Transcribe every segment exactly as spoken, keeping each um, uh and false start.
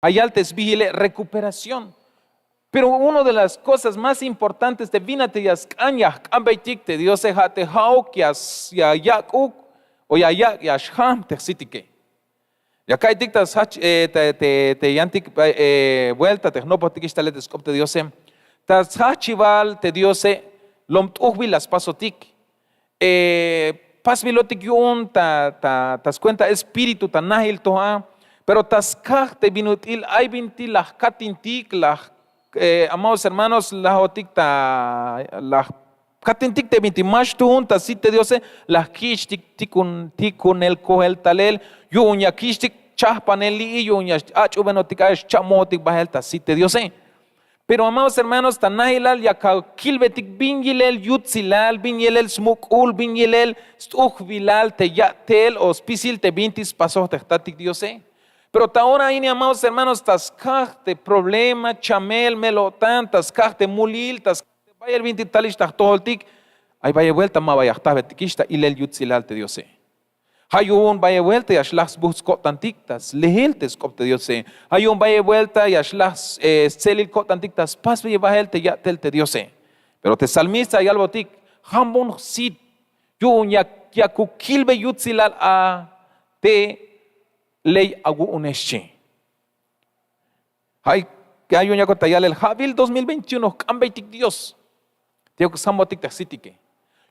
Ja' yal te sbihile' recuperación. Pero uno de las kosas más importantes te bin a te ya sk'an ya jk'ambeytik te diose ja' te ja'uk ya yak'uk o ya yak' ya xjam te jsitike. Ya ka'iytik ta sjajch te yantik buelta te jnopojtikix tale te sk'op te diose, ta sjajchibal te diose lom t'ujbil la spasotik. Pasbilotik yu'un ta skuenta espíritu ta najil to a. Pero ta skaj te bin ut'il ay binti la jkatintik la, amados hermanos, lajotik ta la jkatintik te binti ma xtuhun ta sit te diose, la jkich'tik tikunel kojel talel. Yu'un ya kich'tik chajpanel li'i, yu'un ya ach'ubenotik a xcha'mojotik bahel ta sit te diose. Pero amados hermanos, ta najilal ya akilbetik bin yilel yutsilal, bin yilel smuk'ul, bin yilel st'ujbilal te ya'tel o spisil te bintik spasoj te jtatik diose. Pero ta ora ini, amados hermanos, ta skaj te problema chamel mel-o'tan, ta skaj te mulil, ta skaj te bayel bintik talix ta jtojoltik, ay bayel buelta ma ba ya jtajbetikix ta ilel yutsilal te diose. Ja' yu'un bayel buelta ya xlaj sbujts' ko'tantik ta slejel te sk'op te diose. Ja' yu'un bayel buelta ya xlaj stselil ko'tantik ta spasbeyel bahel te ya'tel te diose. Pero te salmista ya yalbotik: jambon jsit, yu'un ya yakuk kilbe yutsilal a te ley awu'une, xchi. Ja' yu'un yakot ta yalel ja'bil dos mil veintiuno jk'ambeytik dios. Te yok sjambotik te jsitike.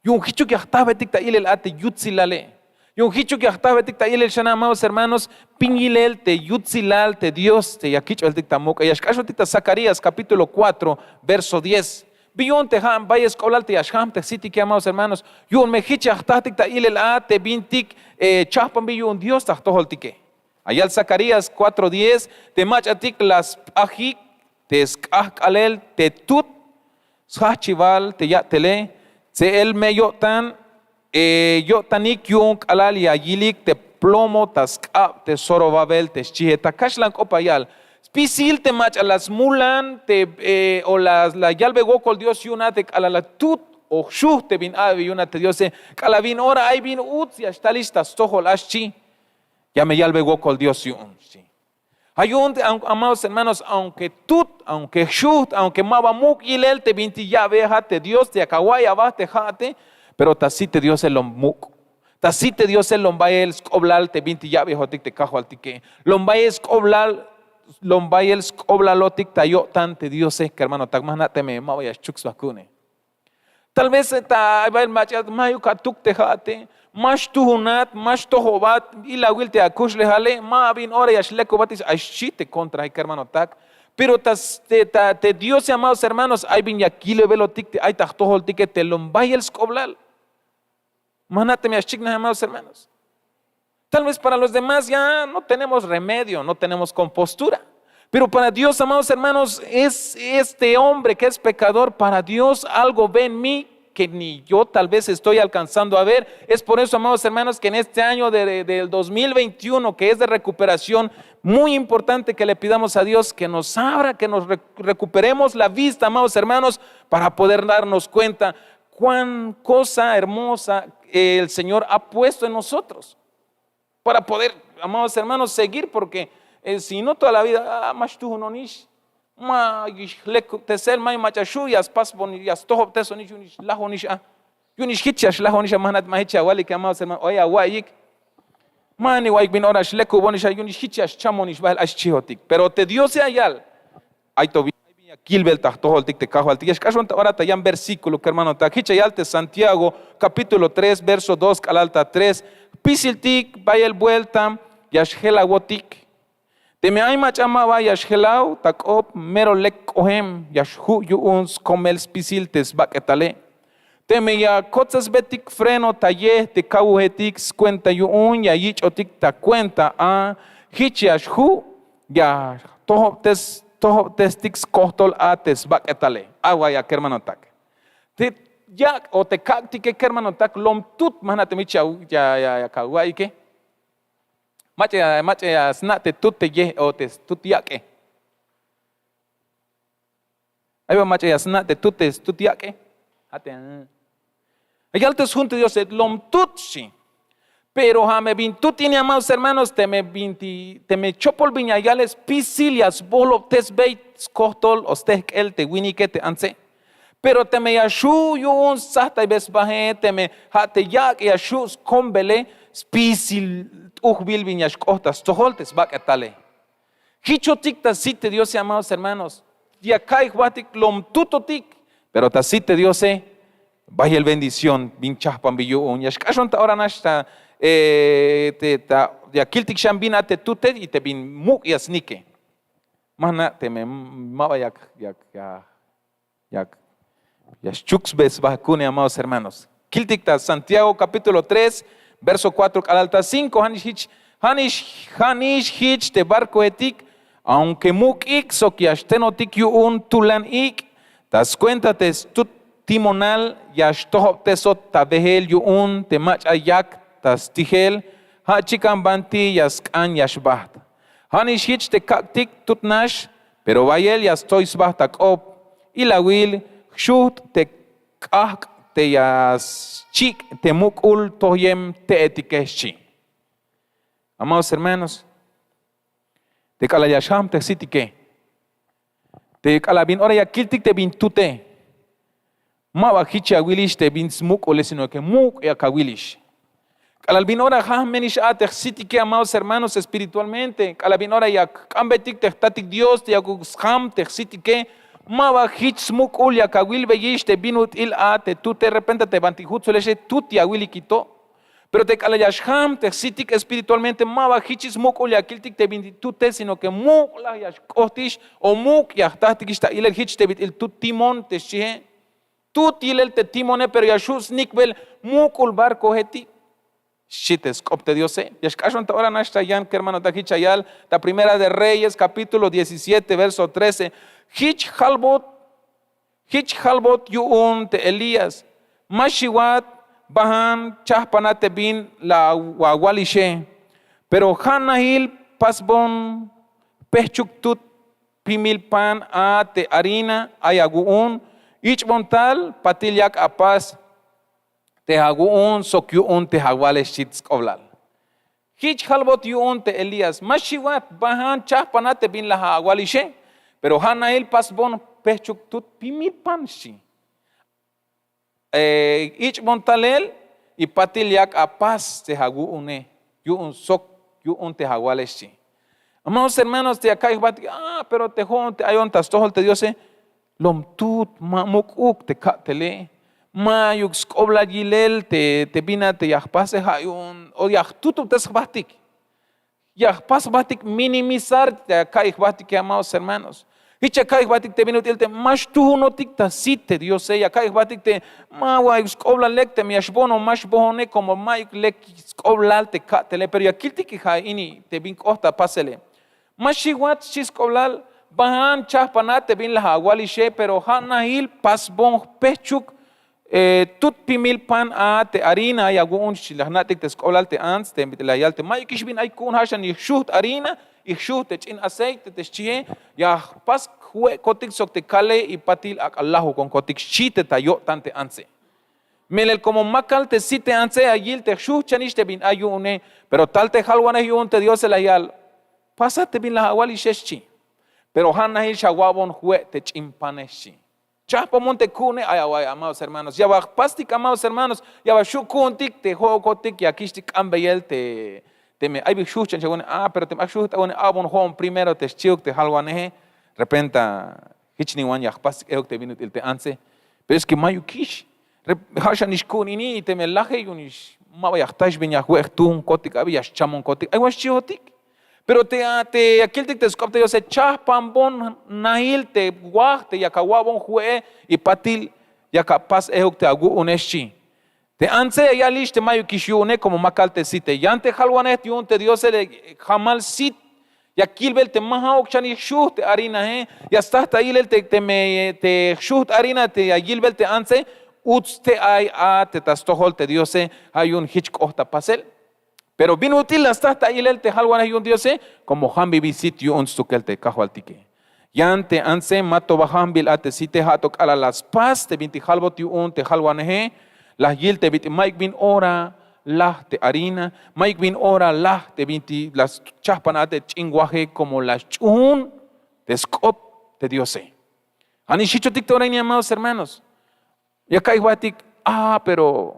Yu'un jichuk ya jtajbetik ta ilel a te yutsilale. Yu'un jichuk ya jtajbetik ta ilel xan, amados hermanos, bin yilel te yutsilal te dios te ya kich'beltik ta muk'e. Ya xk'axotik ta zacarías kapítulo kuatro, verso diez. Bi yu'un te ja' bayel sk'oblal te ya xjam te jsitike, amados hermanos. Yu'un me jich ya jtajtik ta ilel a te bintik chajpanbil yu'un dios ta jtojoltike. Ayal zacarías kuatro diez: te mach'atik la sp'ajik te sk'ajk'alel te tut sjajchibal te ya'tele, tse'el me yo'tan yo'tanik yu'un k'alal ya yilik te plomo ta sk'ab te zorobabel te xchije. Ta kaxlan k'op ayal, spisil te mach'a la smulan te o la yalbe wokol dios yu'un a te k'alal la tut o jxuj te bin a'bebil yu'un a te diose, k'alal bin ora ay bin uts ya xtalix ta stojol a, xchi. Ya me yalbe wokol dios yu'un, xchi. Ja' yu'un, amados hermanos, aunque tut, aunque jxujt, aunque ma ba muk' yilel te bintik ya'bejat te dios te yak awa'iy aba te ja'ate, pero ta sit te diose lom muk'. Ta sit te diose lom bayel sk'oblal te bintik ya'bejotik te kajwaltike. Lom bayel sk'oblal, lom bayel sk'oblalotik ta yo'tan te diose. Kermanotak, ma jna' teme ma ba ya xchuk sba ku'une. Tal vez ta ay bayel mach'a mayuk atuk te ja'ate, ma xtuhunat, ma xtojobat, ilawil te akuxlejale, ma bin ora ya xlekubatix, ay xchi te kontraje, kermanotak. Pero ta te diose, amados hermanos, ay bin ya kilebelotik te ay ta jtojoltike te lom bayel sk'oblal. Ma jna' teme ya xchiknaj, amados hermanos. Tal vez para los demás ya no tenemos remedio, no tenemos compostura. Pero para dios, amados hermanos, es este hombre que es pecador, para dios algo ve en mi que ni yo tal vez estoy alcanzando a ver. Es por eso, amados hermanos, que en este año del dos mil veintiuno, que es de recuperación, muy importante que le pidamos a dios que nos abra, que nos recuperemos la vista, amados hermanos, para poder darnos cuenta cuán cosa hermosa el señor ha puesto en nosotros. Para poder, amados hermanos, seguir, porque si no, toda la vida ma xtuhunonix, ma yix jlekubtesel, ma mach'a xu' ya spasbon, ya stojobtesonix, yu'unix lajonix a. Yu'unix jich ya xlajonix a, ma jnat ma jich ya awalik, amados hermanos, o ay awa'iyik. Ma niwa'iyik bin ora xlekubonix a, yu'unix jich ya xchamonix bahel, ay xchijotik. Pero te diose ya yal, ay to bin ya kilbel ta jtojoltik te kajwaltik. Ya xk'axon ta ora ta yan versíkulo, kermanotak. Jich ya yal te santiago kapítulo tres, verso dos k'alal ta tres: jpisiltik bayel buelta ya xjelawotik. Teme ay mach'a ma ba ya xjelaw ta k'op, mero lek k'ohem ya xju' yu'un skomel spisil te sbak'etale. Teme ya kotsesbetik freno ta yej te kawujetik, skuenta yu'un ya yich'otik ta kuenta a, jich ya xju' ya jtojobtestik skojtol a te sbak'etale. Awa'iya, kermanotak. Te yak' o te kak'tike, kermanotak, lom tut, ma jna' teme jich ya awa'iyike. Mach'a ya sna' te tut te yej o te stut yak'e. Ay ba mach'a ya sna' te tut te stut yak'e. Ja' te ya yal te sjun te diose, lom tut, xchi. Pero ja' me bin tut ini, amados hermanos, teme binti teme chopol bin ya yale spisil ya sbohlobtesbey skojtol o stehk'el te winike te antse. Pero teme ya xhu' yu'un stsajtaybe sbahe, teme ja' te yak' ya xhu' skombele, spisil t'ujbil bin ya xk'oht ta stojol te sbak'etale. Jichotik ta sit te diose, amados hermanos. Ya ka'iy jbahtik lom tutotik. Pero ta sit te diose bayel bendición bin chahpan bi yu'un. Ya xk'axon ta ora nax ta ya kiltik xan bin a te tute y te bin muk' ya snike. Ma jna' teme ma ba yak yak ya ya xchuksbe sba ku'une, amados hermanos. Kiltik ta santiago kapítulo tres, verso kuatro k'alal ta cinko. Ja' nix jich te barkohetik, aunke muk'ik sok ya xtenotik yu'un tulan ik', ta skuenta te stut timonal ya xtojobtesot ta behel yu'un te mach'a yak ta stijel. Ja' chikan banti ya sk'an ya xbaht. Ja' nix jich te kak'tik tut nax, pero bayel ya stsoy sba ta k'op. Ilawil, jxuht te k'ajk' te ya schik' te muk'ul toyem te'etike, xchi. Amados hermanos, te k'alal ya xjam te jsitike, te k'alal bin ora ya kiltik te bin tute, ma ba jich ya awilix te bin smuk'ule, sino ke muk' yak awilix. K'alal bin ora jajmenix a te jsitike, amados hermanos, espiritualmente, k'alal bin ora yak k'ambetik te jtatik dios te yakuk sjam te jsitike, ma ba jich smuk'ul yak awilbeyix te bin ut'il a te tute. Repente te banti jutsulexe tut ya awilikito. Pero te k'alal ya xjam te jsitik espiritualmente, ma ba jich smuk'ul ya kiltik te bin tute, sino ke muk'laj ya xk'ohtix o muk' ya jtajtikix ta ilel jich te bit'il tut timón te xchihe. Tut yilel te timone, pero ya xhu' snikbel muk'ul barkohetik, xchi te sk'op te diose. Ya xk'axon ta ora nax ta yan kermanotak jich ya yal ta primera de reyes kapítulo diecisiete verso trece. Jich jalbot jich jalbot yu'un te elías, ma xiwat bahan chahpanat te bin la awalixe. Pero ha nahil pasbon jpehchuk tut pimil pan a te harina ay awu'un. Ich'bon tal patil yak apas te awu'un sok yu'un te awalex, xchi sk'oblal. Jich jalbot yu'un te elías, ma xiwat bahan chahpanat te bin la awalixe. Pero ha nahil pasbon jpehchuk tut pimil pan, xchi. Ich'bon talel y patil yak apas te awu'une yu'un sok yu'un te awalex, xchi. Amados hermanos, te ya ka'iy jbahtik a pero te ho'on te ayon ta stojol te diose, lom tut ma muk'uk te ka'tele. Mayuk sk'oblal yilel te bin a te ya jpase ha yu'un o ya jtutubtes jbahtik. Ya jpas jbahtik minimizar te ya ka'iy jbahtik, amados hermanos. Jich ya ka'iy jbahtik te bin ut'il te ma xtuhunotik ta sit te diose, ya ka'iy jbahtik te ma wa'ayuk sk'oblal lek teme ya xbohon o ma xbohone komo mayuk lek sk'oblal te ka'tele. Pero ya kiltik ha ini te bin k'oht ta pasele. Ma xiwat, xchi sk'oblal, bahan chahpanat te bin la awalixe pero ha nahil pasbon jpehchuk tut pimil pan a te harina ay awu'un, xchi. La jna'tik te sk'oblal te ants te la yal te mayukix bin ay ku'un, ha xan y jxuht harina y jxuht te ch'in aceite te xchihe. Ya jpas jwe'kotik sok te kale y patil ak'a lajukonkotik, xchi te ta yo'tan te antse. Melel komo ma kal te sit te antse ya yil te jxuhtchanix te bin ay yu'une. Pero tal te jalwanej yu'un te diose la yal, pasa te bin la awalixe, xchi. Pero ha nahil xawa'bon jwe' te ch'in pane, xchi. Chahpamon te ku'une ay awa'ay, amados hermanos. Ya ba jpastik, amados hermanos, ya ba xhu' ku'untik te ho'okotik ya kixtik k'ambeyel te teme ay bi jxuhtchan xawu'une a pero teme ay jxuht awu'une a'bon ho'on primero te xchiuk te jalwaneje. Repenta jich niwan ya jpastik ehuk te bin ut'il te antse. Pero es ke mayukix. Ha xanix ku'un ini y teme laje yu'unix ma ba ya jtayx bin ya jwe' jtuhunkotik abi, ya xchamonkotik, ay wan xchihotik. Pero te ya kiltik te sk'op te diose, chahpanbon nahil te waj te yak awa'bon jwe'e y patil yak apas ehuk te awu'une, xchi. Te antse ya yalix te mayukix yu'une komo ma kal te site. Yan te jalwanej yu'un te diose, jamal sit. Ya yilbel te ma ha'uk xan y jxuht te harinae. Ya staj ta yilel te teme te jxuht harina te ya yilbel te antse, uts te ay a te ta stojol te diose. Ha yu'un jich k'oht ta pasel. Pero bin ut'il la staj ta yilel te jalwanej yu'un diose? Komo jambibil sit yu'un stukel te kajwaltike. Yan te antse ma to ba jambil a te site, ha to k'alal la spas te bintik jalbot yu'un te jalwaneje. La yil te bit'il mayuk bin ora laj te harina, mayuk bin ora laj te bintik la schahpan a te ch'in waje, komo la sch'uhun te sk'op te Diose. Ja' nix jichotik te ora ini, amados hermanos. Ya ka'iy jbahtik, ah, pero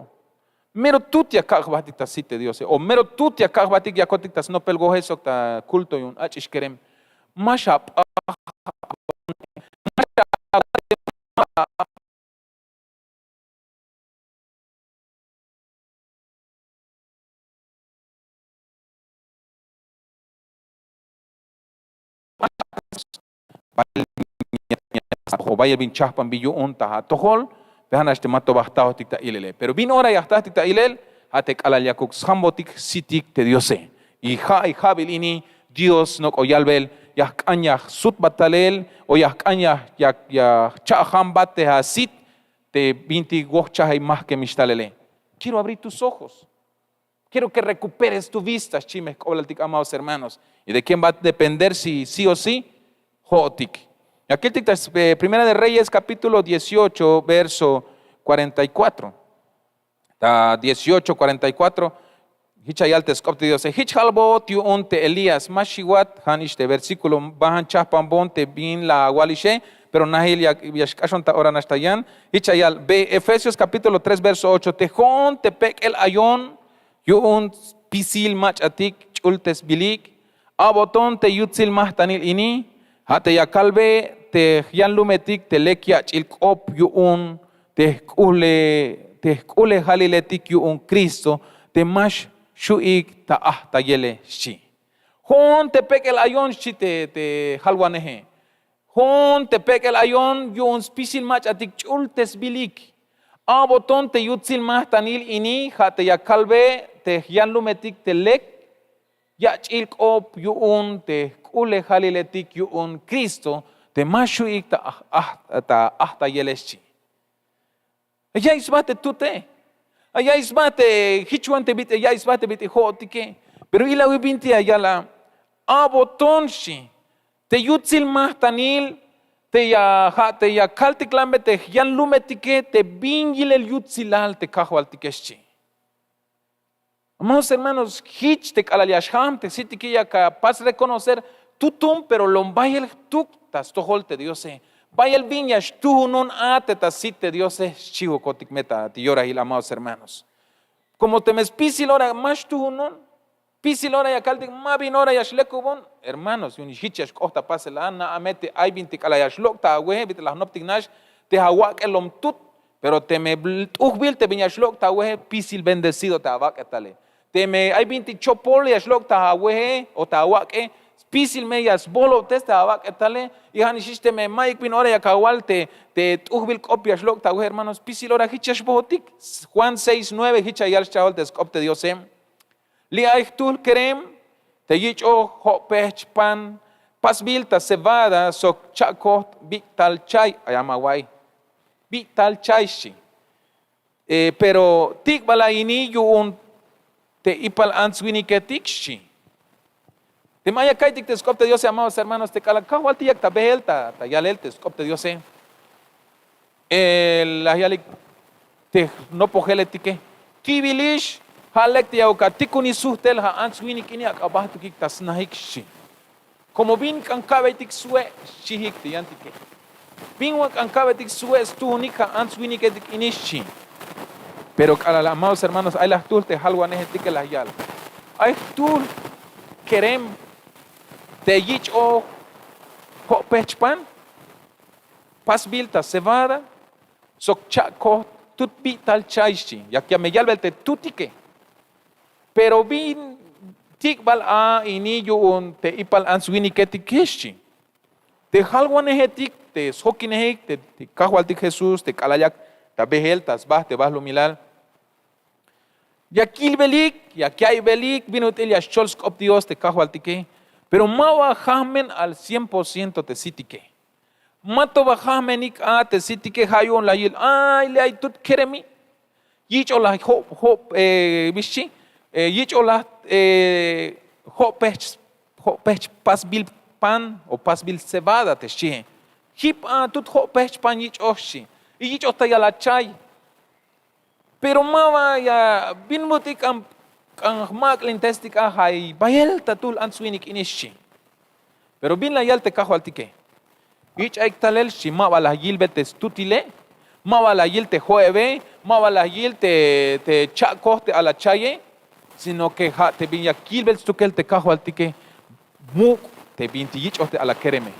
mero tut ya kak' jbahtik ta sit te Diose, o mero tut ya kak' jbahtik yakotik ta snopel woje sok ta kulto yu'un ach'ix kerem. Ma xap'aj. O bayel bin chahpanbil yu'un ta atojol, pero ja' nax te ma to ba jtahotik ta ilele. Pero bin ora ya jtatik ta ilel, ja' te k'alal yakuk sjambotik sitik te Diose. Y ja' y ja'bil ini Dios nok'o yalbel, ya jk'an ya jsutbat talel o ya jk'an ya, ya, ya jcha'janbat te asit te bintik wohchajay mahkemix talele. Quiero abrir tus ojos. Quiero que recuperes tu vista, xchi me jk'oblaltik, amados hermanos. ¿Y de quién va a depender si sí o sí? Jo'otik. Ya kiltik ta, eh, Primera de Reyes, capítulo dieciocho, verso cuarenta y cuatro. Ta dieciocho cuarenta y cuatro, jich ya yal te sk'op te Diose: Jich jalbot yu'un te Elías, ma xiwat. Ja' nix te versículo bahan chahpanbon te bin la awalixe, pero nahil ya, ya xk'axon ta ora nax ta yan. Jich ya yal, ve Efesios capítulo tres, verso ocho: Te jo'on te pek'el ayon yu'un spisil mach'atik ch'ultesbilik, a'boton te yutsil mahtanil ini, ja' te ya kalbe te jyanlumetik te lek yach'il k'op yu'un te jk'ule, te jk'ulejaliletik yu'un Cristo, te ma xju'ik ta ajtayele, xchi. Jo'on te pek'el ayon, xchi te, te jalwaneje. Jo'on te pek'el ayon yu'un spisil mach'atik ch'ultesbilik. A'boton te yutsil mahtanil ini, ja' te ya kalbe te jyanlumetik te lek yach'il k'op yu'un te jk'ulejaliletik yu'un Cristo, te ma xju'ik ta aj-, aj-, ta ajtayele, xchi. Ay ya'iy sba te tute. Ay ya'iy sba te jichwan te bit'il, ay ya'iy sba te bit'il jo'otike. Pero ilawil bintik ya yal a, a'boton, xchi, te yutsil mahtanil, te ya, ja' te ya kaltik lambe te jyanlumetike, te bin yilel yutsilal te Kajwaltike, xchi. Amados hermanos, jich te k'alal ya xjam te sitike, yak apas reconocer tutum, pero lom bayel jtuk ta stojol te Diose. Bayel bin ya xtuhunon a te ta sit te Diose, xchihokotik me ta yorahil, amados hermanos. Komo teme spisil ora ma xtuhunon, spisil ora ya kaltik ma bin ora ya xlekubon, hermanos, yu'un jich ya xk'oht ta pasel a. Na'a me te ay bintik k'alal ya xlok' ta aweje, bit'il la jnoptik nax, te awak'e lom tut. Pero teme bl-, t'ujbil te bin ya xlok' ta aweje, spisil bendecido te awak'etale. Teme ay bintik chopol ya xlok' ta aweje o ta awak'e, spisil me ya sboholobtes te awak'etale. Y ja' nix jich teme mayuk bin ora yak awal te, te t'ujbil k'op ya xlok' ta aweje, hermano, spisil ora jich ya xbohotik. Juan seis nueve, jich ya yal schahol te sk'op te Diose. Li' ay jtuhl kerem te yich'oj jo'pejch pan pasbil ta cebada sok cha'koht bik'tal chay. Ay a ma awa'iy. Bik'tal chay, xchi. Eh, pero tik'bal a ini yu'un te ipal ants winiketik, xchi. Teme ay ya ka'iytik te sk'op te Diose, amados hermanos, te k'alal Kajwaltik yak ta behel ta, ta yalel te sk'op te Diose. Eh, la yalik te jnopojeletike: Ki'bilix, ja' lek te yakuk atikuni suhtel, ja' ants winik ini ak'a bajtukik ta snahik, xchi. Komo bin k'an ka'beytik swe', xchihik te yantike. Bin wan k'an ka'beytik swe' stuhunik ja' ants winiketik ini, xchi. Pero k'alal, amados hermanos, ay la jtuhl te jalwanejetike, la yal: Ay jtuhl kerem te yich'oj jo'pejch pan pasbil ta cebada sok cha'koht tut bik'tal chay, xchi. Yak ya me yalbel te tutike. Pero bin tik'bal a ini yu'un te ipal ants winiketike, xchi. Te jalwanejetik, te sjokinejik te, te Kajwaltik Jesús, te k'alal yak ta behel ta sba te balumilal, yak yilbelik, yak ya'iybelik bin ut'il ya xchol sk'op Dios te Kajwaltike. Pero ma ba jajmen al cien por ciento te sitike. Ma to ba jajmenik a te sitike. Ja' yu'un la yil: Ay, li' ay tut keremi. Yich'oj la jo'p, jo'p, eh, bixchi, eh, yich'oj la, eh, jo'pejch, jo'pejch pasbil pan o pasbil cebada, te xchie. Jip a tut jo'pejch pan yich'oj, xchi. Y yich'oj ta yal a chay. Pero ma ba ya bin but'ik k'an jmak'lintestik a, ay bayel ta tul ants-winik ini, xchi. Pero bin la yal te kajwaltike: Jich ayik talel, xchi. Ma ba la yilbel te stutile, ma ba la yil te jo'ebe, ma ba la yil te cha'koj te ala chaye, sino ke ja' te bin ya yilbel stukel te kajwaltike. Muk' te binti yich'oj te ala kereme,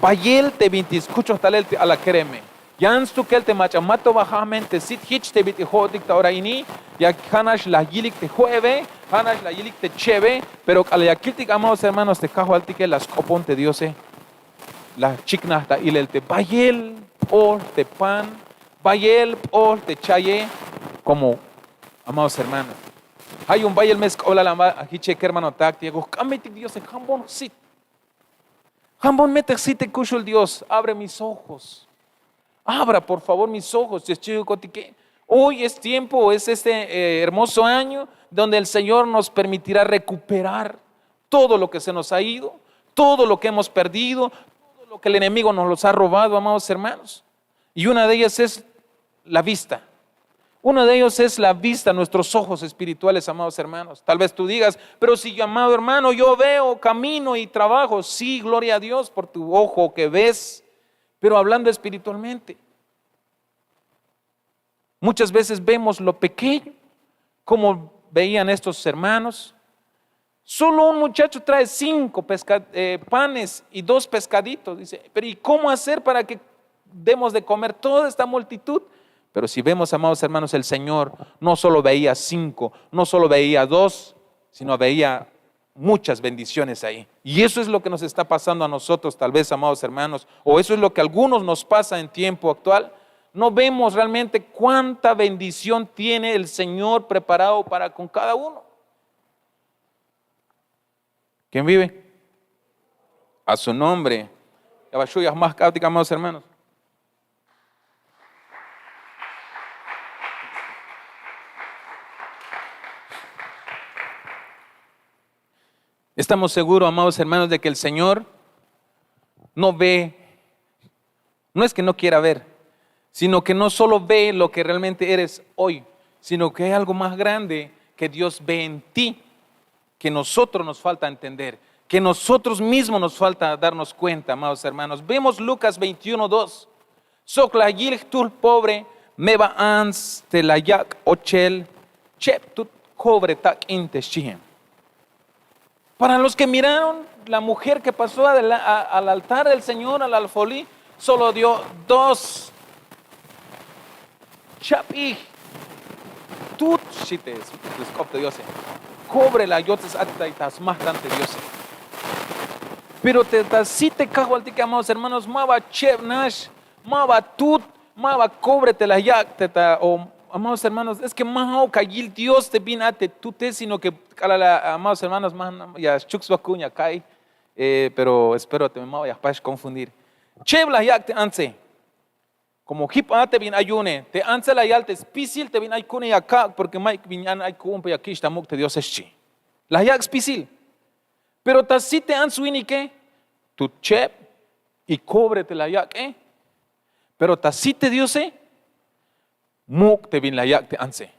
bayel te binti skuchoj talel te ala kereme. Yan stukel te mach'a ma to ba ja' amen te sit jich te bit'il jo'otik ta ora ini. Ya ja' nax la yilik te jo'ebe, ja' nax la yilik te chebe, pero k'alal ya kiltik, amados hermanos, te kajwaltike, la sk'opon te Diose. La jchiknaj ta ilel te bayel p'ol te pan, bayel p'ol te chaye. Como, amados hermanos, ja' yu'un bayel me sk'oblal, ama, jiche kermanotak, te yakuk jk'ambeytik Diose: Jambon jsit. Jambon me te jsit te kuxul Dios. Abre mis ojos. Abra, por favor, mis ojos, te xchiukotike. Hoy es tiempo, es este, eh, hermoso año donde el Señor nos permitirá recuperar todo lo que se nos ha ido, todo lo que hemos perdido, todo lo que el enemigo nos los ha robado, amados hermanos. Y una de ellas es la vista. Uno de ellos es la vista, nuestros ojos espirituales, amados hermanos. Tal vez tú digas: "Pero si, amado hermano, yo veo, camino y trabajo". Sí, gloria a Dios por tu ojo que ves, pero hablando espiritualmente, muchas veces vemos lo pequeño, como veían estos hermanos. Solo un muchacho trae cinco pesca-, eh, panes y dos pescaditos. Dice: "Pero ¿y cómo hacer para que demos de comer toda esta multitud?". Pero si vemos, amados hermanos, el Señor no solo veía cinco, no solo veía dos, sino veía muchas bendiciones ahí. Y eso es lo que nos está pasando a nosotros, tal vez, amados hermanos, o eso es lo que a algunos nos pasa en tiempo actual. No vemos realmente cuánta bendición tiene el Señor preparado para con cada uno. ¿Quién vive? A su nombre. Ya ba xu' ya jmaj k'abtik, amados hermanos. Estamos seguros, amados hermanos, de que el Señor no ve, no es que no quiera ver, sino que no solo ve lo que realmente eres hoy, sino que hay algo más grande que Dios ve en ti, que nosotros nos falta entender, que nosotros mismos nos falta darnos cuenta, amados hermanos. Vemos Lucas veintiuno dos. Sok la yil jtul pobre, me ba ants te la yak' ochel cheb tut cobre tak'in te xchihe. Para los que miraron, la mujer que pasó adela-, a-, al altar del Señor, al alfolí, solo dio dos chap'ij tut, xchi te sk'op te Diose. Cobre la yotzes a te ta smajt'an te Diose. Pero te ta sit te kajwaltike, amados hermanos, ma ba cheb nax, ma ba tut, ma ba cobre te la yak' te ta, o, amados hermanos, es que ma ja'uk a yil Dios te bin a te tute, sino que k'alal, amados hermanos, ma ya xchuk sba ku'un ya ka'iy, eh, pero espero te ma ba ya jpach confundir. Cheb la yak' te antse. Como jip a te bin ay yu'une, te antse la yal te spisil te bin ay ku'une ya kak', porque mayuk bin yan ay ku'unpe ya kich' ta muk' te Diose, xchi. La yak' spisil. Pero ta sit te ants-winike, tut cheb y cobre te la yak'e. Pero ta sit te Diose, muk' te bin la yak' te antse.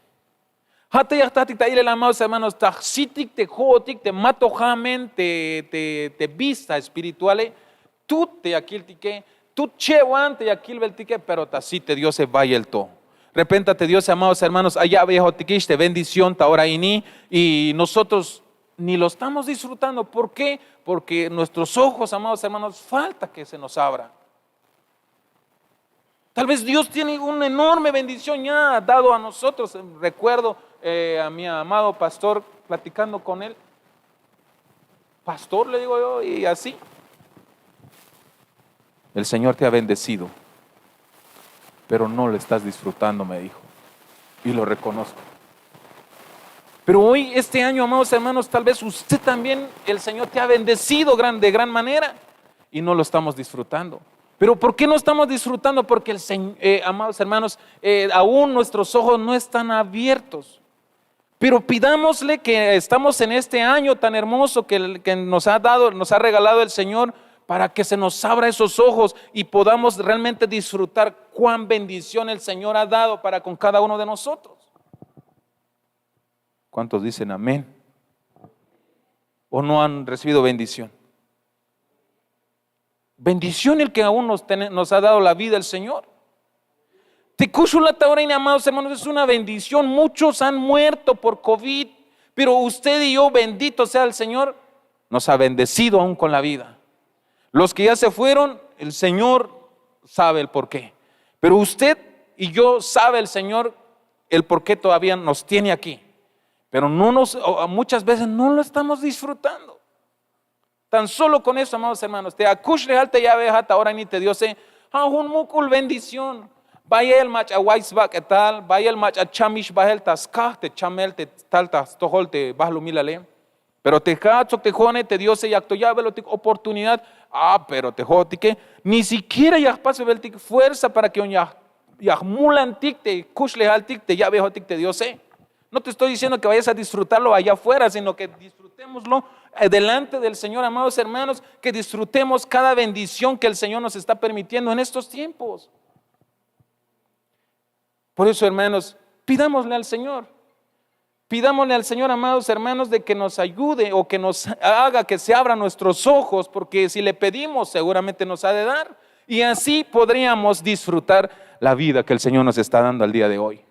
Ja' te ya jtatik ta ilel, amados hermanos, ta jsitik te jo'otik te ma to ja' amen te, te, te vista espirituale, tut te ya kiltike, tut chewan te ya kilbeltike, pero ta sit te Diose bayel to. Repenta te Diose, amados hermanos, ay ya'beyajotikix te bendición ta ora ini, y nosotros ni lo estamos disfrutando. ¿Por qué? Porque nuestros ojos, amados hermanos, falta que se nos abra. Tal vez Dios tiene una enorme bendición ya dado a nosotros. Recuerdo, eh, a mi amado pastor platicando con él. "Pastor", le digo yo, y así. "El Señor te ha bendecido, pero no lo estás disfrutando", me dijo. Y lo reconozco. Pero hoy, este año, amados hermanos, tal vez usted también, el Señor te ha bendecido gran, de gran manera y no lo estamos disfrutando. Pero ¿por qué no estamos disfrutando? Porque el Señ-, eh, amados hermanos, eh, aún nuestros ojos no están abiertos. Pero pidámosle que estamos en este año tan hermoso que, que nos ha dado, nos ha regalado el Señor, para que se nos abra esos ojos y podamos realmente disfrutar cuán bendición el Señor ha dado para con cada uno de nosotros. ¿Cuántos dicen amén? ¿O no han recibido bendición? Bendición el que aún nos, tene- nos ha dado la vida el Señor. Te kuxulat ahora, amados hermanos, es una bendición. Muchos han muerto por covid, pero usted y yo, bendito sea el Señor, nos ha bendecido aún con la vida. Los que ya se fueron, el Señor sabe el por qué. Pero usted y yo sabe el Señor el por qué todavía nos tiene aquí. Pero no nos, o- muchas veces no lo estamos disfrutando. Tan solo con eso, amados hermanos, te akuxlejal te ya'bejat ta ora ini te Diose, ja' jun muk'ul bendición. Bayel mach'a way sbak'etal, bayel mach'a chamix bajel ta skaj te chamel te tal ta stojol te balumilale. Pero te ja'at sok te jo'one te Diose yak to ya'belotik oportunidad. Ah, pero te jo'otike ni siquiera ya jpasbebeltik fuerza para que yu'un ya, ya jmulantik te kuxlejaltik te ya'bejotik te Diose. No te estoy diciendo que vayas a disfrutarlo allá afuera, sino que disfrutémoslo eh, delante del Señor, amados hermanos, que disfrutemos cada bendición que el Señor nos está permitiendo en estos tiempos. Por eso, hermanos, pidámosle al Señor. Pidámosle al Señor, amados hermanos, de que nos ayude o que nos haga que se abran nuestros ojos, porque si le pedimos, seguramente nos ha de dar. Y así podríamos disfrutar la vida que el Señor nos está dando al día de hoy.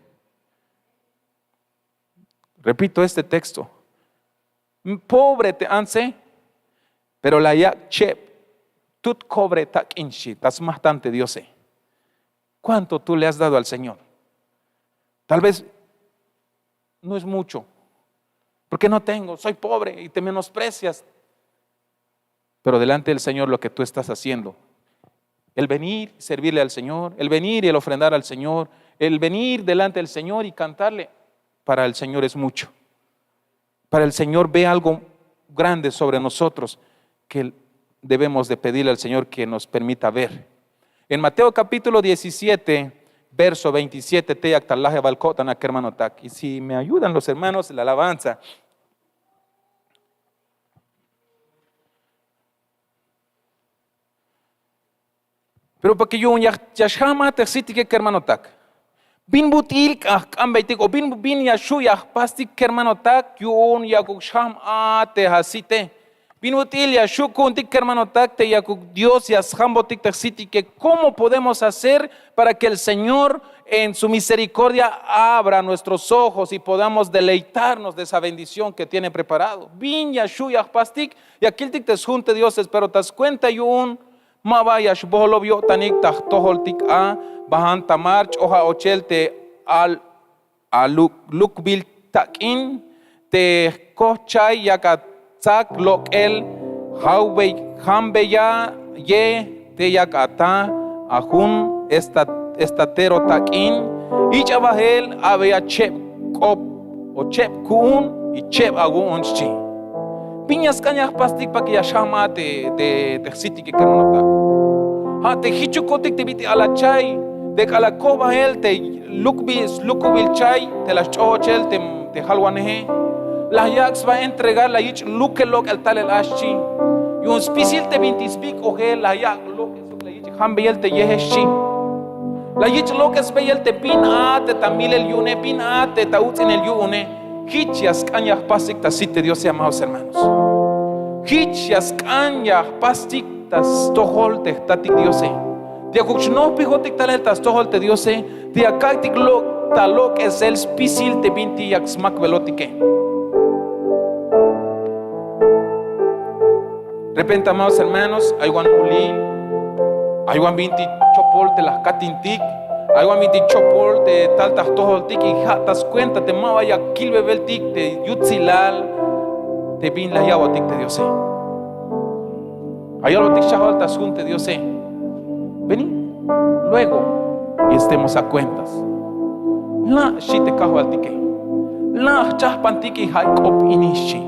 Repito este texto. Pobre te antse, pero la yak' cheb tut cobre tak'in xchi, ta smajt'an te Diose. ¿Cuánto tú le has dado al Señor? Tal vez no es mucho, porque no tengo, soy pobre y te menosprecias. Pero delante del Señor lo que tú estás haciendo, el venir y servirle al Señor, el venir y el ofrendar al Señor, el venir delante del Señor y cantarle, para el Señor es mucho. Para el Señor ve algo grande sobre nosotros que debemos de pedirle al Señor que nos permita ver. En Mateo capítulo diecisiete, verso veintisiete, te yak ta lajebal ko'tan a kermanotak. Y si me ayudan los hermanos, la alabanza. Pero porque yu'un ya, ya xjam a te jsitike kermanotak. Bin but'il k'an jk'ambeytik o bin, bin ya xju' ya jpastik kermanotak yu'un yakuk xjam a te jsite. Bin but'il ya xju' ku'untik kermanotak te yakuk Dios ya sjambotik te jsitike. ¿Cómo podemos hacer para que el Señor en su misericordia abra nuestros ojos y podamos deleitarnos de esa bendición que tiene preparado? Bin ya xju' ya jpastik, ya kiltik te sjun te Dioses, pero ta skuenta yu'un ma ba ya xbojlob yo'tanik ta jtojoltik a, bajan ta mar ch'oja ochel te al, aluk, lukbil tak'in, te jkojchay yak atsak lok'el, jawbey, jambeya ye te yak ata, a jun esta, estatero tak'in, ich'a bajel, abeya cheb k'op, o cheb ku'un, y cheb awu'un xchi. Bin ya sk'an ya jpastik para que ya xjam a te, te, te jsitike kermanotak. Ja' te jichukotik te bit'il alachay, te k'alal koj bajel te lukbil, slukubil chay, te la sch'ojochel te, te jalwaneje. La yak' sba entregar, la yich' lukel lok'el talel a xchi. Yu'un spisil te binti sbik'ojel, la yak' lok'el sok la yich' jambeyel te yeje xchi. La yich' lok'el sbeyel te bin a te ta milel yu'une, bin a te ta uts'inel yu'une. Jich ya sk'an ya jpastik ta sit te Diose, amados hermanos. Jich ya sk'an ya jpastik ta stojol te jtatik Diose. Te yakuk xnojpijotik talel ta stojol te Diose, te ya kak'tik lo, ta lok'esel spisil te binti yak smakbelotike. Repente, amados hermanos, ay wan mulil, ay wan binti chopol te la jkatintik, ay wan binti chopol te tal ta jtojoltik, y ja' ta skuenta te ma ba ya kilbebeltik te yutsilal te bin la ya'botik te Diose. Ay yalbotik xchajwal ta sjun te Diose. Vení luego y estemos a cuentas. La' xchi te kajwaltike. La' jchajpantik y ja' k'op ini xchi.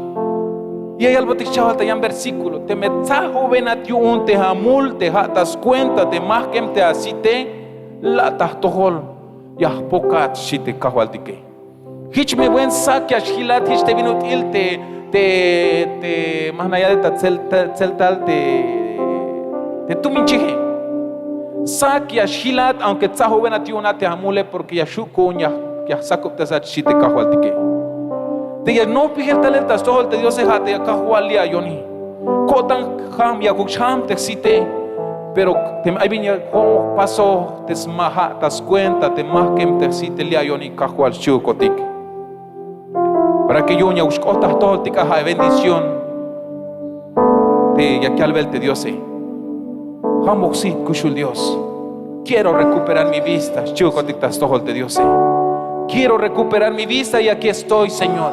Ya yalbotik xchajwal ta yan versículo, teme tsajobenat yu'un te amul te ja' ta skuenta te majkem te asite, la' ta jtojol ya jpokat xchi te kajwaltike. Jich me buen sak ya xjilat jich te bin ut'il te, te, te ma jna'yale ta tsel, ta tseltal te, te tumin chije. Sak ya xjilat, aunque tsajobenat yu'un a te amule, porque ya xju' ku'un ya, ya jsakubtesat xchi te kajwaltike. Te ya nojpijel talel ta stojol te Diose, ja' te ya Kajwal li' ayoni. Ko'tan jam, yakuk xjam te jsite. Pero teme ay bin ya jo'on jpasoj te smaja' ta skuenta te majkem te jsite, li' ayoni Kajwal xchi'ukotik. Para que yu'un yakuk xk'ot ta jtojoltik a ja' bendición te ya yalbel te Diose. Jamuk sit kuxul Dios. Quiero recuperar mi vista, xchi'ukotik ta stojol te Diose. Quiero recuperar mi vista y aquí estoy, Señor.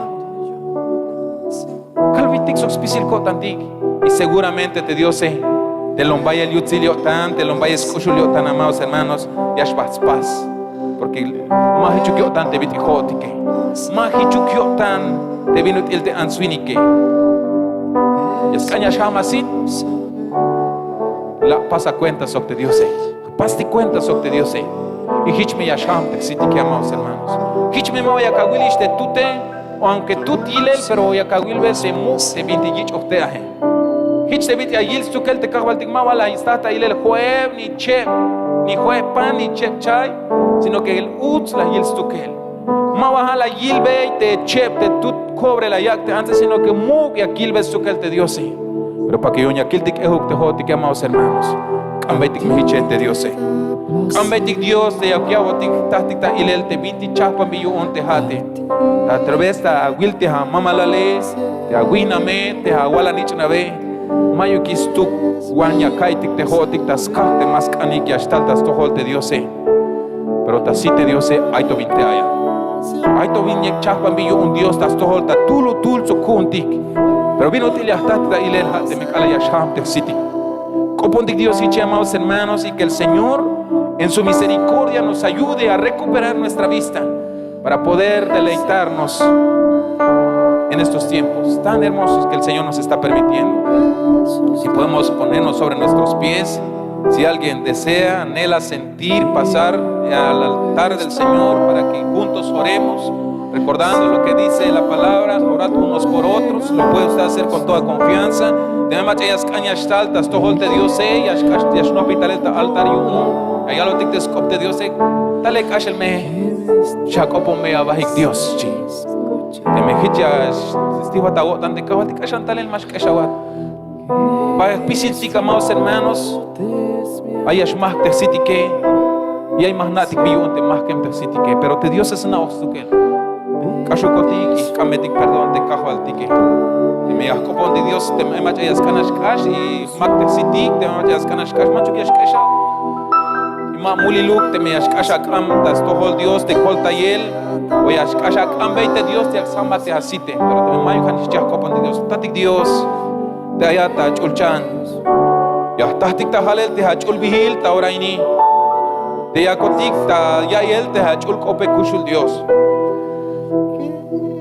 Kalbetik sok spisil ko'tantik. Y seguramente te Diose te lom bayel yutsil yo'tan, te lom bayel sk'uxul yo'tan, amados hermanos, ya xbajt spas. Porque ma jichuk yo'tan te bit'il jo'otike. Ma jichuk yo'tan te bin ut'il te ants winike. Ya sk'an ya xjam a sit. La' pasa cuenta sok te Diose. Jpastik cuenta sok te Diose. Y jich me ya xjam te jsitike, amados hermanos. Jich me maba yak awilix te tute, o aunque tut yilel, pero yak awilbel te muk' te bintik yich'oj te aje. Jich te bit'il ya yil stukel te Kajwaltik, maba la staj ta ilel jo'eb, ni cheb, ni jo'eb pan, ni cheb chay, sino que uts la yil stukel. Maba ja' la yilbey te cheb, te tut cobre la yak' te antse, sino que muk' yak yilbey stukel te Diose. Pero para que yu'un ya kiltik k'ejub te jo'otike, amados hermanos, k'ambeytik me jiche te Diose. K'ambeytik Dios te ya ya'botik jtajtik ta ilel te bintik chajpanbil yu'un te ja'ate. A través ta awil te amamalale, te awihname, te awal anich'nabe, mayukix stuk wan ya ka'iytik te jo'otik ta skaj te ma sk'anik ya xtal ta stojol te Diose. Pero ta sit te Diose ay to bin te ay a. Ay to bin yak chajpanbil yu'un Dios ta stojol ta tulutul sok ku'untik. Pero bin ut'il ya jtajtik ta ilel, ja' teme k'alal ya xjam te jsitik. K'opontik Dios jiche, amados hermanos, y que el Señor en su misericordia nos ayude a recuperar nuestra vista para poder deleitarnos en estos tiempos tan hermosos que el Señor nos está permitiendo. Si podemos ponernos sobre nuestros pies, si alguien desea, anhela sentir, pasar al altar del Señor para que juntos oremos, recordando lo que dice la palabra, orad unos por otros, lo puede usted hacer con toda confianza. Teme mach'a ya sk'an ya xtal ta stojol te Diose, ya xk'ax, ya xnojpey talel ta altar yu'un, ya yalbotik te sk'op te Diose, talel k'axel me xak'opon me abahik Dios, xchi. Teme jich ya stijbat awo'tan te Kajwaltik, k'axan talel ma xk'exawat. Ba spisiltik, amados hermanos, ay ya xmajk te jsitike, y ay ma jna'tik bi yu'un te majkem te jsitike, pero te Diose sna'oj stukel. K'axukotik y jk'ambetik perdón te Kajwaltike. Teme ya jk'opontik Dios, teme ay mach'a ya sk'an ya xk'ax y jmak te jsitik, teme ay mach'a ya sk'an ya xk'ax, manchuk ya xk'exa. Y ma muliluk teme ya xk'ax ak'am ta stojol Dios te koltayel, o ya xk'ax ak'ambey te Dios te ya jsambat te asite. Pero teme mayuk, ja' nix ya jk'opontik Dios. Tatik Dios, te ayat ta ach'ulchan, ya jtajtik ta jalel te ach'ulbihil ta ora ini. Te yakotik ta ya'iyel te ach'ul k'ope kuxul Dios.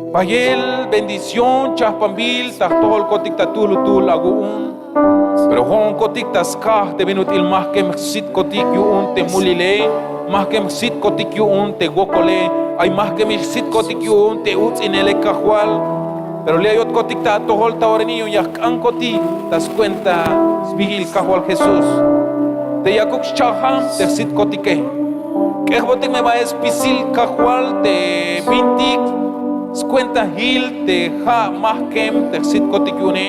Bayel bendición, chajpanbil ta jtojolkotik ta tulutul awu'un. Pero jo'onkotik ta skaj te bin ut'il majkem jsitkotik yu'un te mulile, majkem jsitkotik yu'un te wokole, ay majkem jsitkotik yu'un te uts'inele Kajwal. Pero li' ayotkotik ta atojol ta ora ini yu'un ya jk'ankotik ta skuenta sbihil Kajwal Jesús. Te yakuk xcha'jam te jsitkotike. K'ejbotik me ba spisil Kajwal te bintik skuenta jil te ja' majkem te jsitkotik yu'une.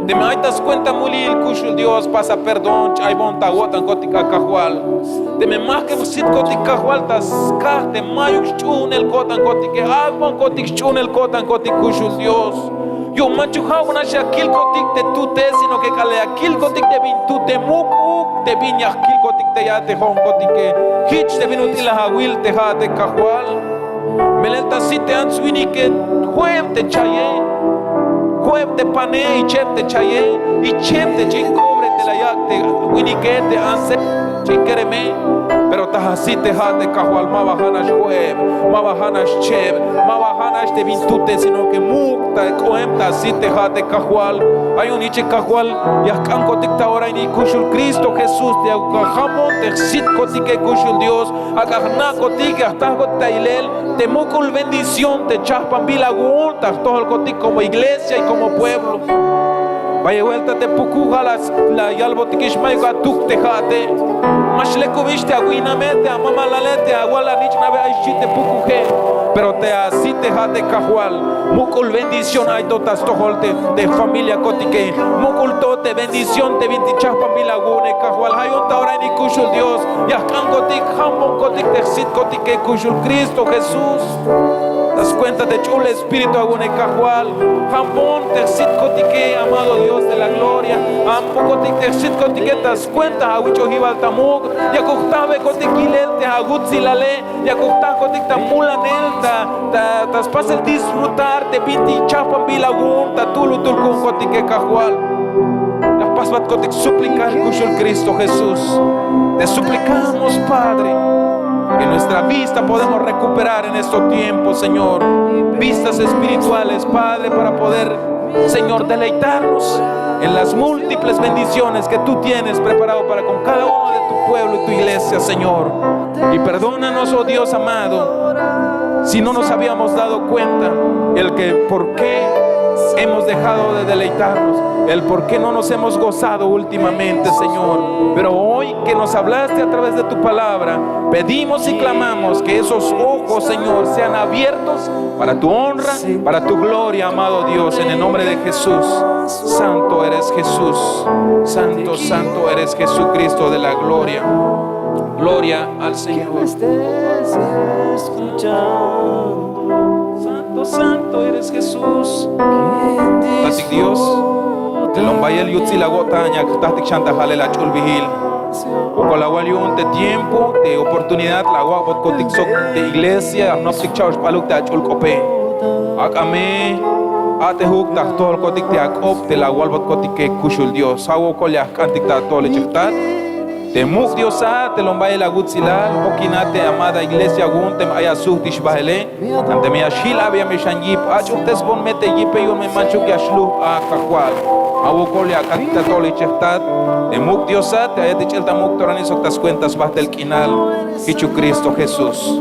Teme ay ta skuenta mulil kuxul Dios, pasa perdón, ch'aybon ta awo'tankotik a Kajwal. Teme majkem jsitkotik Kajwal ta skaj te mayuk xch'uunel ko'tankotike, ak'bonkotik xch'uunel ko'tankotik kuxul Dios. Yu'un manchuk ja'uk nax ya kilkotik te tute, sino que k'alal ya kilkotik te bin tute muk'uk te bin ya jkilkotik te ya te jo'onkotike. Jich te bin ut'il la awil te ja' te Kajwal. Melel ta sit te ants winike, jo'eb te chaye, jo'eb te pane, y cheb te chaye, y cheb te ch'in cobre te la yak' te winike, te antse, ch'in kereme. Pero ta ja' sit te ja' te Kajwal, ma ba ja' nax jo'eb, ma ba ja' nax cheb, ma ba ja' nax te bin tute, sino que muk' ta k'oem ta sit te ja' te Kajwal. Ay yu'un jich te Kajwal ya jk'ankotik ta ora ini kuxul Cristo Jesús te ya jamon te jsitkotike kuxul Dios. Ak'a jna'kotik, ya jtajkotik ta ilel te muk'ul bendición te chajpanbil awu'un ta jtojolkotik como iglesia y como pueblo. Bayel buelta te pukujal la yalbotikix, mayuk atuk te ja'ate. Ma xlekubix te awiname, te amamalale, te awal anich'nabe ay xchi te pukuje. Pero te asit te ja'ate Kajwal, muk'ul bendición ay to ta stojol te, te familiakotike. Muk'ul to te bendición te bintik chajpanbil awu'une Kajwal. Ja' yu'un ta ora ini kuxul Dios, ya jk'ankotik, jambonkotik te jsitkotike kuxul Cristo Jesús. Ta skuenta te ch'ul Espíritu awu'une Kajwal, jambon te jsitkotike, amado Dios de la gloria. Jambonkotik te jsitkotike ta skuenta awich'ojibal ta muk'. Yakuk jtajbekotik yilel te awutsilale. Yakuk jtajkotik ta mulanel, ta, ta, ta spasel disfrutar te bintik chajpanbil awu'un ta tu'lutul ku'unkotike Kajwal. Ya jpasbatkotik suplicar kuxul Cristo Jesús. Te suplicamos, Padre, que nuestra vista podemos recuperar en estos tiempos, Señor. Vistas espirituales, Padre, para poder, Señor, deleitarnos en las múltiples bendiciones que tú tienes preparado para con cada uno de tu pueblo y tu iglesia, Señor. Y perdónanos, oh Dios amado, si no nos habíamos dado cuenta el que por qué hemos dejado de deleitarnos, el por qué no nos hemos gozado últimamente, Señor. Pero hoy que nos hablaste a través de tu palabra, pedimos y clamamos que esos ojos, Señor, sean abiertos para tu honra, para tu gloria, amado Dios, en el nombre de Jesús. Santo eres Jesús, santo, santo eres Jesucristo de la gloria. Gloria al Señor. Santo, santo eres Jesús. Tatik Dios, te lom bayel yutsil awo'tan yak jtatik xan ta jalel ach'ulbihil. Wokol awal yu'un te tiempo, te oportunidad la awak'botkotik sok te iglesia, ajnoptik cha'oxp'aluk te ach'ul k'ope. Ak'a me a'tejuk ta jtojolkotik te ak'op te la awalbotkotike kuxul Dios. Ja' wokol ya jk'antik ta atojol ich'ejtat. Te muk' Diosat, te lom bayel awutsilal, jokin a te amada iglesia awu'un teme ay asujtix bahele. Ante me ya xjil abi, ya me xan yip, ach'ujtesbon me te yipe yu'un me manchuk ya xluj a Kajwal. Ja' wokol ya ak'antik ta atojol ich'ejtat te muk' Diosat, te ayat ich'el ta muk' toranil sok ta skuenta sbajtel k'inal, jich u Cristo Jesús.